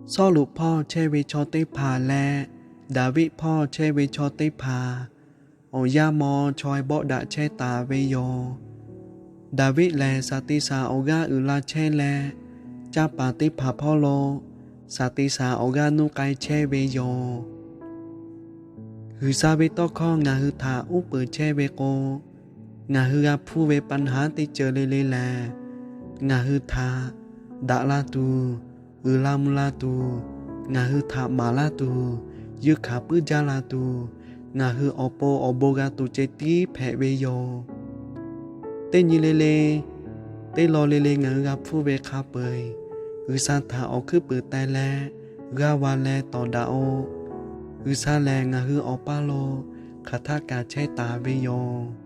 Sawˉluꞈ hpawˇ chehˇ ve chaw teˇ hpaˍ leh Daˍviˆ hpawˇ chehˇ ve chaw teˇ hpaˍ, awˬ yanˇ maw chaweh bawˆ daꞈ chehˇ taˍ ve yoˬ. Daˍviˆ lehˬ, saˍ tiꞈ saˍ awˬ g'aˇ uiˍ la chehˇ leh, canˇ paˍ teˇ hpaˍ hpawˇ lo saˍ tiꞈ saˍ awˬ g'aˇ nuˇ k'ai chehˇ ve yoˬ. G'uiˬsha ve tawˇ hkawˇ ngaˬ hui htaꞈ uˉ peunˍ chehˇ ve k'o, ngaˬ hui g'a hpuˇ ve ปัญหา teˇ ceuˬ le le lehˬ, ngaˬ hui htaꞈ daꞈ la tuˬ, uiˍ la mvuh la tuˬ, ngaˬ hui htaꞈ maˍ laˇ tuˬ, yeunˇ hkanˍ puiˉ jaˇ la tuˬ, ngaˬ hui awˬ pon awˬ bon g'a tuˬ ceh tiˉ hpehꞈ ve yoˬ. Teˇ nyi le le, teˇ law le le ngaˬ hui g'a hpuˇ ve hk'a peu-eˬ, G'uiˬsha htaꞈ awˬ hkuiˉ puiˍ teh leh g'aˇ va leh tawˍ daꞈ-oꞈ. G'uiˬsha lehˬ, ngaˬ hui Awˬ pa lo hk'aˬ htaˆ kaꞈ chehˇ taˍ ve yoˬ.